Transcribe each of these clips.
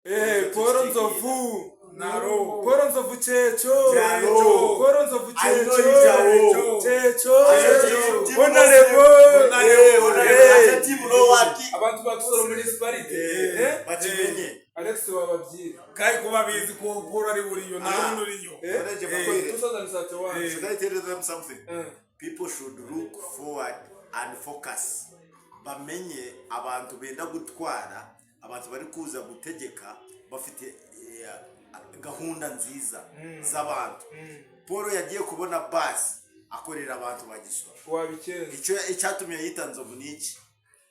Paul Nzovu. Naro. Paul Nzovu Checho. Naro. Paul Nzovu I know Checho. it, Checho. Checho. Honorable. Honorable. Ate team no wati. Abantu ba Kisoro municipality. Eh? Bakimenye. Alex wababwira. Kai kuba bizi ko Paul ari buriyo na Ah. rundi uriyo. Eh? Manager, bakwire. 2031. Should I tell them something? Eh. People should look forward and focus. Bamenye abantu benda gutwara, abantu bari kuza gutegeka bafite gahunda nziza z'abantu. Paul yagiye kubona basi akorera abantu ba Gisoro. Wabikenze. Icyo icyatumye yita Nzovu ni iki?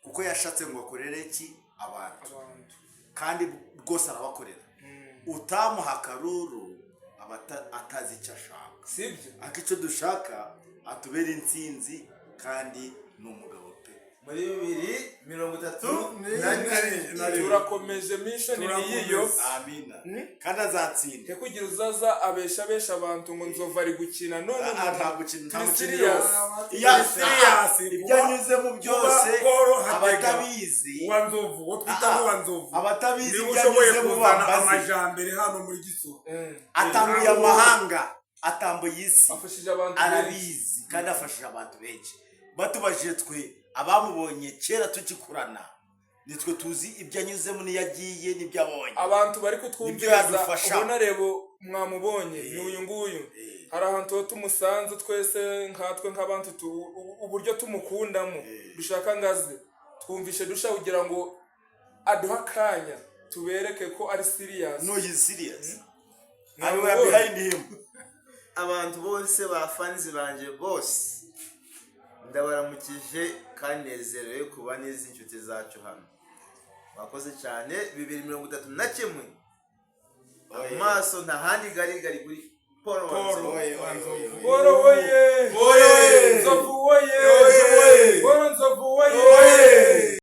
Kuko yashatse ngo akorere iki abantu, Abantu. kandi rwose arabakorera. Utamuha akaruru aba atazi icyo ashaka. Sibyo? Ariko icyo dushaka atubera intsinzi, kandi ni umugabo pe. Muri 2031. Turakomeje, mission ni yiyo. Amina, kandi azatsinda. Ntekugira uzaza abesha abesha abantu ngo Nzovu ari gukina none. Ah, nta gukina, nta Turi mukino. serious. Iya, Serious. ibyo anyuzemo byose, Kuba Paul Hatega. abatabizi Wa Nzovu, uwo twita Ah, wa Nzovu, abatabizi niwe ibyo ushoboye anyuzemo kuzana bambaze. amajambere hano muri Gisoro. Atambuye amahanga, atambuye isi. Afashije abantu benshi. Arabizi kandi afashije abantu benshi. Batubajije twe abamubonye kera tugikurana, nitwe tuzi ibyo anyuzemo n'iyo agiye n'ibyo abonye. Abantu bari Nibyo kutwumviriza, yadufasha. ubona rebo mwamubonye ni uyu nguyu. Hari ahantu ho tumusanze twese nkatwe nk'abantu uburyo tumukundamo dushaka ngaze twumvishe dusha kugira ngo aduhe akanya tubereke ko ari serious. No, he's serious and we are behind him. Abantu bose ba fans banje bose, ndabaramukije kandi nezerewe kuba n'izi inshuti zacu hano. Mwakoze cyane. 2031, amaso nta handi gari gari kuri Paul Paul Wanzovu. Oye, oye, oye, oye. Paul oye!